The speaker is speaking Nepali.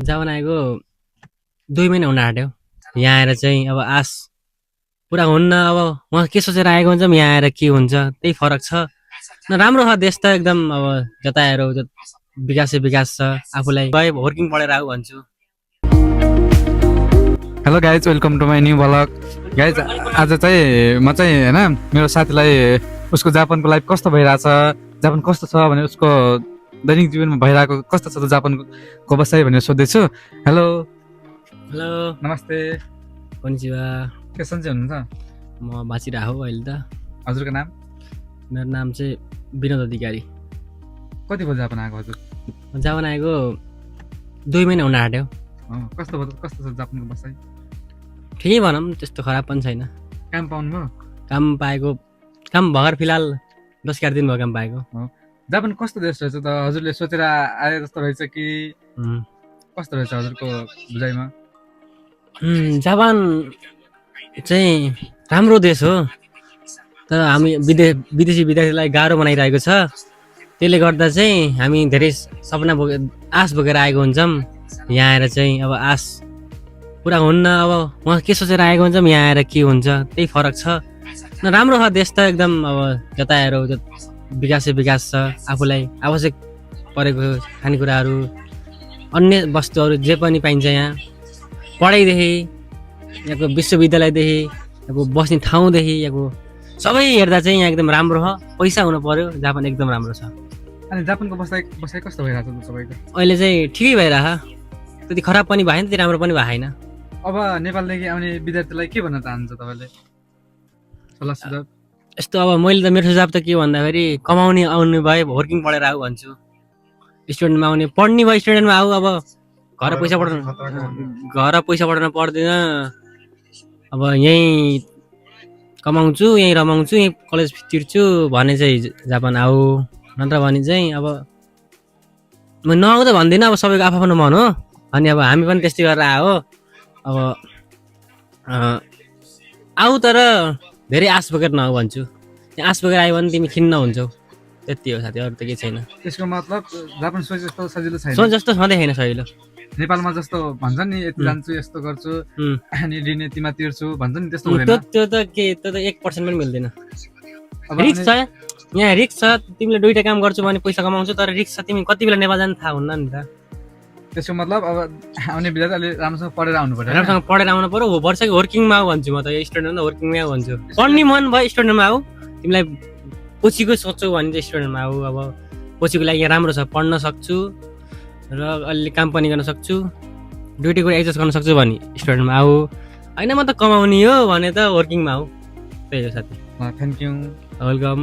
जापान आएको 2 महिना हुन आँट्यो। यहाँ आएर चाहिँ अब आश पुरा हुन्न। अब उहाँ के सोचेर आएको हुन्छ, यहाँ आएर के हुन्छ त्यही फरक छ। राम्रो छ देश त एकदम। अब जता आएर विकासै विकास छ। आफूलाई गए वर्किङ पढेर आऊ भन्छु। Hello guys, welcome to my new blog. Guys आज चाहिँ म चाहिँ होइन मेरो साथीलाई उसको जापानको लाइफ कस्तो भइरहेछ, जापान कस्तो छ भने उसको दैनिक जीवनमा भइरहेको कस्तो छ त जापानको बसाइ भनेर सोध्दैछु। हेलो हेलो, नमस्ते, कोनिचिवा। के सन्चै हुनुहुन्छ? म बाँचिरहेको हो अहिले त। हजुरको नाम? मेरो नाम चाहिँ विनोद अधिकारी। कति बजी जापान आएको हजुर? जापान आएको 2 महिना हुन आँट्यो। कस्तो छ जापानको बसाइ? ठिकै भनौँ, त्यस्तो खराब पनि छैन। काम पाउनुभयो? काम भर्खर फिलहाल 10-11 दिन भयो काम पाएको। जापान कस्तो देश रहेछ त? हजुरले सोचेर आए जस्तो रहेछ कि कस्तो रहेछ हजुरको बुझाइमा? जापान चाहिँ राम्रो देश हो, तर हामी विदेशीलाई गाह्रो बनाइरहेको छ। त्यसले गर्दा चाहिँ हामी धेरै सपना आश बोकेर आएको हुन्छौँ। यहाँ आएर चाहिँ अब आश पुरा हुन्न। अब उहाँ के सोचेर आएको हुन्छ, यहाँ आएर के हुन्छ त्यही फरक छ। राम्रो छ देश त एकदम। अब जता आएर विकासै विकास छ। आफूलाई आवश्यक परेको खानेकुराहरू, अन्य वस्तुहरू जे पनि पाइन्छ यहाँ। पढाइदेखि यहाँको विश्वविद्यालयदेखि यहाँको बस्ने ठाउँदेखि यहाँको सबै हेर्दा चाहिँ यहाँ एकदम राम्रो छ। पैसा हुनु पर्यो, जापान एकदम राम्रो छ। अनि जापानको बसाइ कस्तो भइरहेछ त तपाईँको? अहिले चाहिँ ठिकै भइरह। त्यति खराब पनि भएन, त्यति राम्रो पनि भएन। अब नेपालदेखि आउने विद्यार्थीलाई के भन्न चाहनुहुन्छ तपाईँले? सल्लाह सुझाव यस्तो अब मैले त मेरो सुझाव त के भन्दाखेरि, कमाउने आउनु भए वर्किङ पढेर आऊ भन्छु। स्टुडेन्टमा आउने पढ्ने भयो, स्टुडेन्टमा आऊ। अब घर पैसा पठाउनु पर्दैन। अब यहीँ कमाउँछु, यहीँ रमाउँछु, यहीँ कलेज तिर्छु भने चाहिँ जापान आऊ। नत्र भने चाहिँ अब म नआउ त भन्दिनँ। अब सबैको आफ्नो मन हो। अनि अब हामी पनि त्यस्तै गरेर आयो। अब आऊ, तर धेरै आश बोकेर नआऊ भन्छु। आश बोकेर आयो भने तिमी खिन्न हुन्छौ। त्यति हो साथी, अरू त केही छैन। त्यसको मतलब जापान सोच जस्तो सजिलो छैन। सोच जस्तो सधैँ छैन सजिलो। नेपालमा जस्तो भन्छ नि, यति जान्छु, यस्तो गर्छु, अनि ऋण यतिमा तिर्छु भन्छ नि, त्यस्तो हुँदैन। त्यो त 1% पनि मिल्दैन। रिस्क छ यहाँ, रिस्क छ। तिमीले दुईटा काम गर्छु भने पैसा कमाउँछौ, तर रिस्क छ। तिमी कति बेला नेपाल जानु थाहा हुन्न नि त। त्यसको मतलब अब आउने विद्यार्थी अलि राम्रोसँग पढेर आउनु पर्यो। राम्रोसँग पढेर आउनु पर्यो। वर्षको वर्किङमा आऊ भन्छु म त। स्टुडेन्टमा वर्किङमै आऊ भन्छु। पढ्ने मन भयो स्टुडेन्टमा आऊ। तिमीलाई कोचीको सोच्छौ भने चाहिँ स्टुडेन्टमा आऊ। अब कोचीको लागि यहाँ राम्रो छ, पढ्न सक्छु र अलि काम पनि गर्न सक्छु, ड्युटी कुरा एडजस्ट गर्न सक्छु भने स्टुडेन्टमा आऊ। होइन म त कमाउने हो भने त वर्किङमा आऊ। त्यही हो साथी। Thank you, welcome.